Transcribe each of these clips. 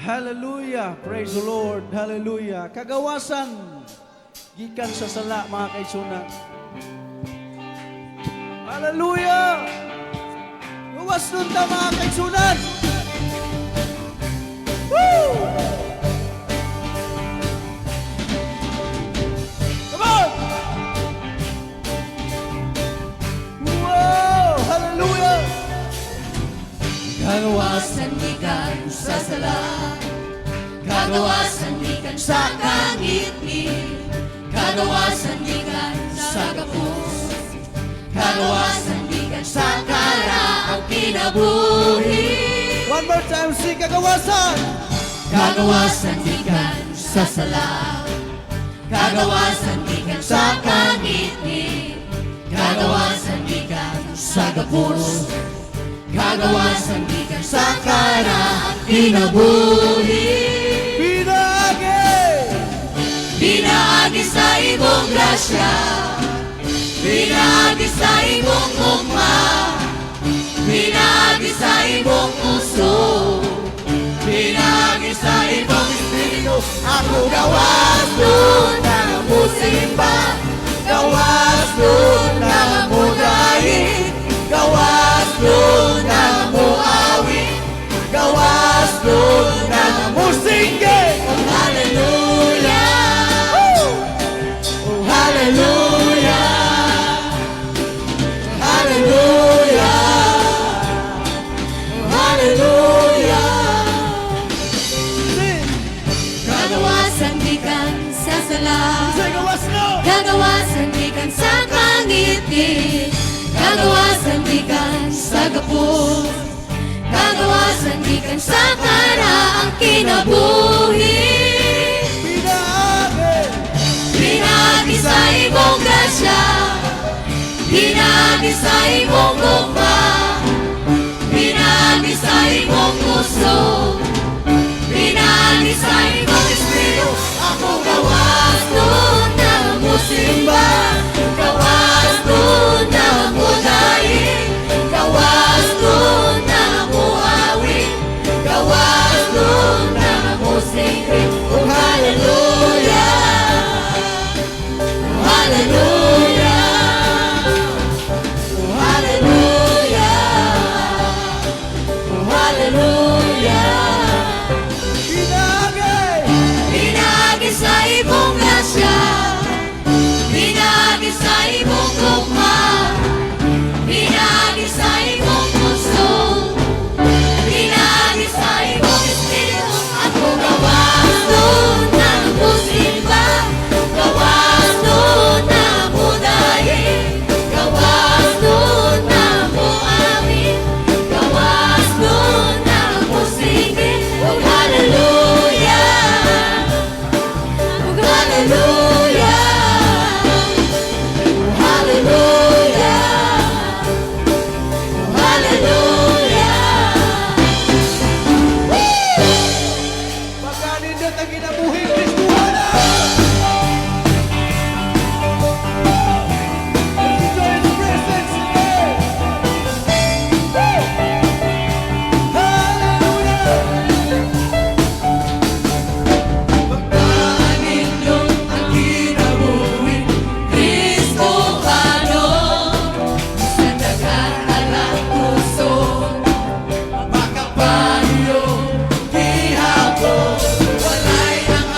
Hallelujah. Praise the Lord. Hallelujah. Kagawasan gikan sa sala, mga kaigsuonan. Hallelujah. Gawas nun ta, mga kaigsuonan. Woo! Come on! Wow! Hallelujah! Kagawasan gikan sa sala, kagawasan gikan sa kangitngit, kagawasan gikan sa gapos, kagawasan gikan sa karaang kinabuhi. One more time, si kagawasan! Kagawasan gikan sa sala, kagawasan gikan sa kangitngit, kagawasan gikan sa gapos, kagawasan gikan sa karaang kinabuhi. Pinaagi! Pinaagi sa imong grasya, pinaagi sa imong gugma, pinaagi sa imong puso, pinaagi sa imong espiritu. Ako gawas nun na musimba, gawas nun na mudayi, gawas nun na muawit, gawas nun na Musingge! Oh, hallelujah! Oh, hallelujah! Hallelujah! Oh, hallelujah! Si! Kagawasan gikan sa sala, Sa gawas no! kagawasan gikan sa kangitngit, kagawasan gikan sa gapos, kagawasan gikan sa karaang kinabuhi. Pinaagi! Pinaagi sa imong grasya, pinaagi sa imong gugma, pinaagi sa imong puso, pinaagi sa imong espiritu. Ako gawas nun na musimba, gawas nun na mudayi, gawas nun na muawit, gawas nun na musingge. Oh, hallelujah! Oh, hallelujah! Oh, hallelujah! Oh, hallelujah! Pinaagi! Pinaagi sa imong grasya, pinaagi sa imong gugma, pinaagi sa imong puso, pinaagi sa imong espiritu. Ako gawas nun na musimba, gawas nun na mudayi, gawas nun na muawit, gawas nun na musingge. Oh, hallelujah! Oh, hallelujah! Oh, hallelujah! Oh, hallelujah! Pagkanindot ang kinabuhi, Kristuhanan! Let's enjoy His presence today! Woo! Hallelujah! Pagkanindot ang kinabuhi, Kristohano, sa dagat alang puso, makapahiyo, gihapon, walay ang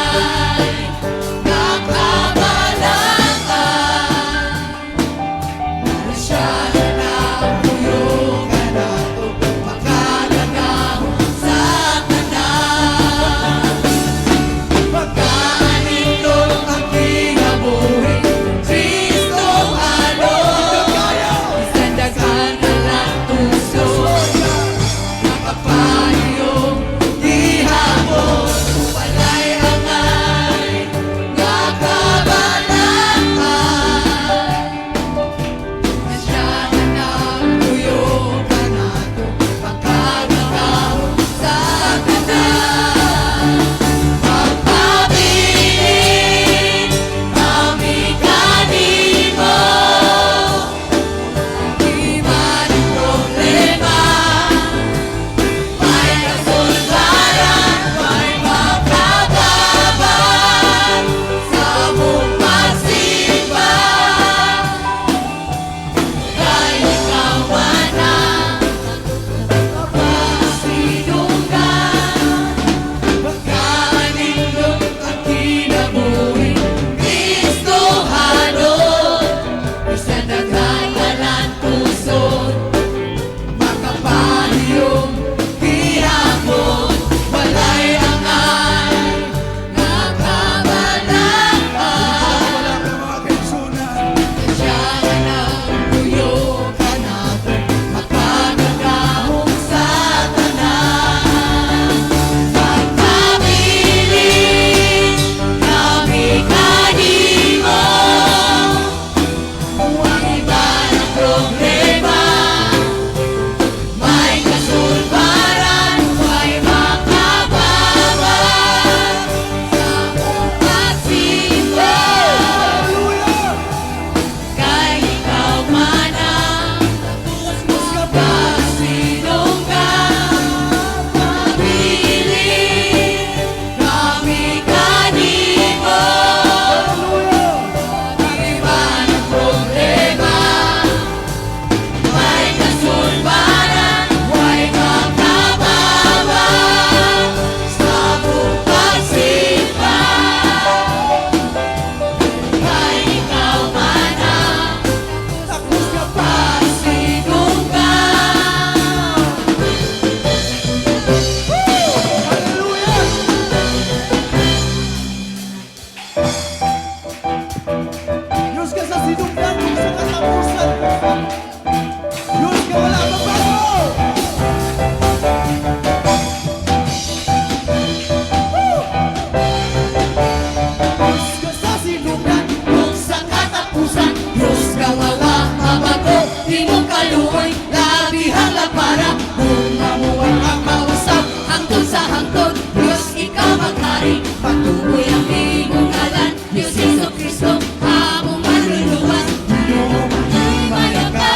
hangtod. Diyos, ikaw maghari. Patuloy ang imong ngalan. Diyos Hesus Kristo, among manluluwas. Himaya ka.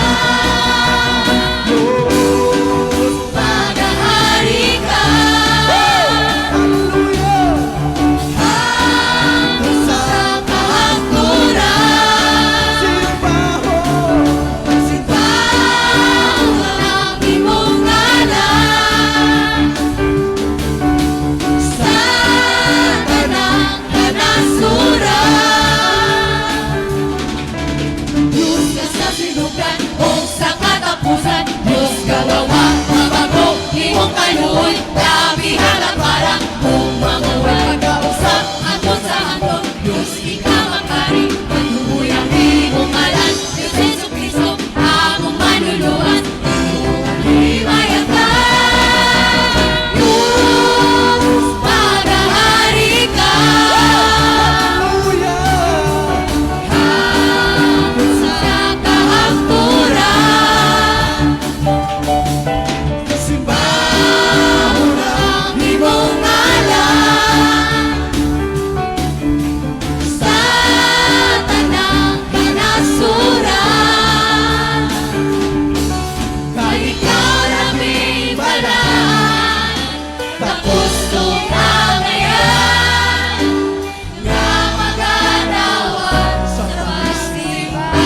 Diyos, Maghari ka. Hallelujah! Hangtod sa kahangturan. Simbahon! Simbahon ang imong ngalan sa tanang kanasuran. Diyos ka sa sinugan o sa katapusan. Diyos kawawa, mabago, imong kaluoy. Labihan at parang kung mamuhay pagkausap hangtod sa hangtod. Diyos, ikaw maghari. Patuloy ang imong ngalan. Diyos Hesus Kristo, among manluluwas. Himaya ka. Diyos, maghari ka. Hallelujah! Hangtod sa kahangturan. Simbahon Ang imong ngalan sa tanang kanasuran. Kay ikaw labing balaan, takus-o ka ngayon nga magadawat sa pagsimba.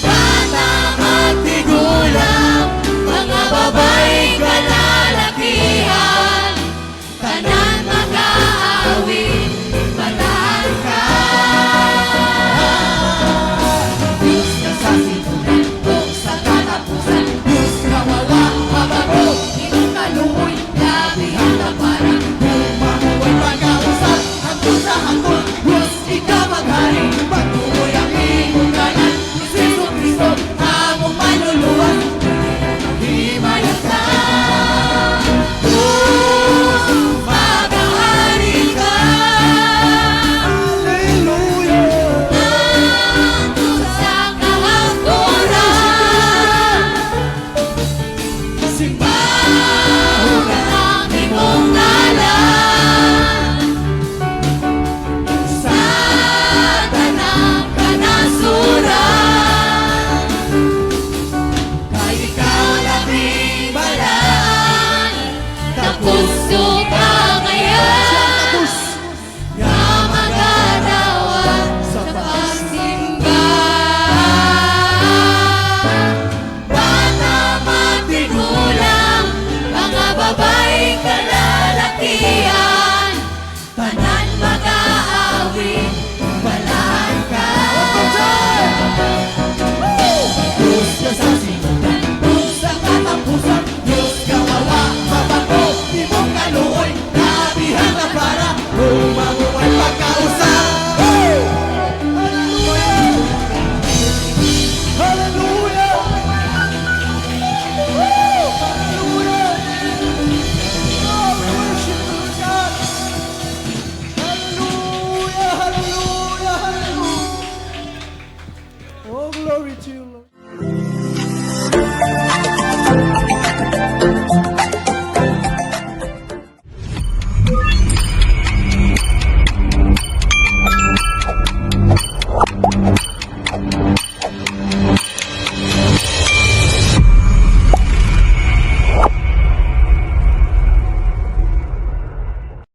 Bata at tigulang, mga babae kalalakihan, tanan mag-aawit, balaan ka. Diyos ka sa sinugan o sa katapusan. Diyos kawawa, mabago, imong kaluoy, labihan na parang Mamuhay pagkausap hangtod sa hangtod. Diyos, ikaw maghari. Patuloy ang imong ngalan. Diyos Hesus Kristo, among manluluwas. Himaya ka. Diyos, maghari ka. Hallelujah! Hangtod sa kahangturan. Simbahon Ang imong ngalan sa tanang kanasuran. Kay ikaw labing balaan, takus-o ka ngayon nga magadawat sa pagsimba. Bata matigulang, mga babae kalalakihan, tanan mag-aawit, balaan ka. Diyos ka sa sinugan Kung sa katapusan. Diyos kawawa, mabago, imong kaluoy, labihan na para. Kung